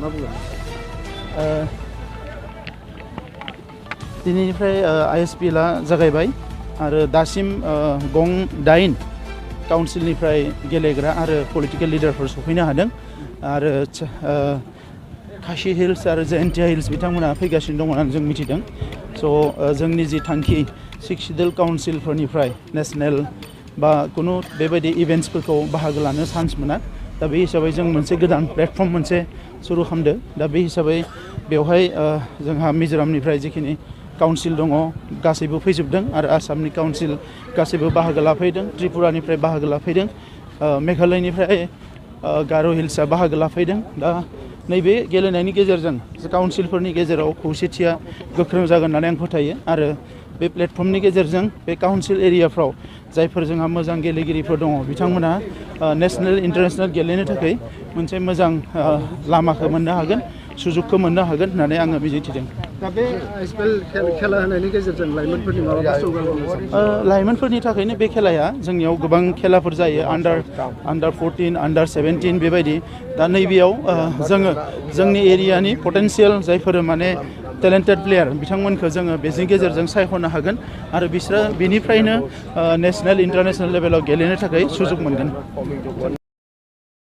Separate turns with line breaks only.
मा बुङो
दिनैनिफ्राय ISPL जागायबाय आरो दासिम गं 8 काउन्सिलनिफ्राय गेलेग्रा आरो पलिटिकेल लिडारफोर सफैनो हादों आरो खासि हिल्स आरो जेएनटिया हिल्स बिथांमोना फैगासिनो दं होननानै जों मिथिदों स' जोंनि जि थांखि 6 शिड्युल काउन्सिलफोरनिफ्राय नेशनेल बा कुनु बेबायदि इभेन्ट्सफोरखौ बाहागो लानो चान्स मोना दा बे हिसाबै जों मोनसे गोदान प्लेटफर्म मोनसे सुरु खालामदों दा बे हिसाबै बेवहाय जोंहा मिजोरामनिफ्राय जिखिनि काउन्सिल दङ गासैबो फैजोबदों आरो आसामनि काउन्सिल गासैबो बाहागो लाफैदों त्रिपुरानिफ्राय बाहागो लाफैदों मेघालयनिफ्राय गार' हिल्सआ बाहागो लाफैदों दा नैबे गेलेनायनि गेजेरजों काउन्सिलफोरनि गेजेराव खौसेथिया गोख्रों जागोन होननानै आं फोथायो आरो बे प्लेटफर्मनि गेजेरजों बे काउन्सिल एरियाफ्राव जायफोर जोंहा मोजां गेलेगिरिफोर दङ बिथांमोना नेशनेल इन्टारनेशनेल गेलेनो थाखाय मोनसे मोजां लामाखौ मोननो हागोन सुजुगखौ मोननो हागोन होननानै आङो मिजिंथिदों
दा बे ISPL खेला होनायनि गेजेरजों लाइमोनफोरनि माबाफोर जौगानाय
लाइमोनफोरनि थाखायनो बे खेलाया जोंनियाव गोबां खेलाफोर जायो आन्डार 14 आन्डार 17 बेबायदि दा नैबेयाव जोङो जोंनि एरियानि पटेन्सियेल जायफोर माने टेलेन्टेड प्लेयार बिथांमोनखौ जोङो बेनि गेजेरजों सायख'नो हागोन आरो बिसोरो बेनिफ्रायनो नेशनेल इन्टारनेशनेल लेभेलाव गेलेनो थाखाय सुजुग मोनगोन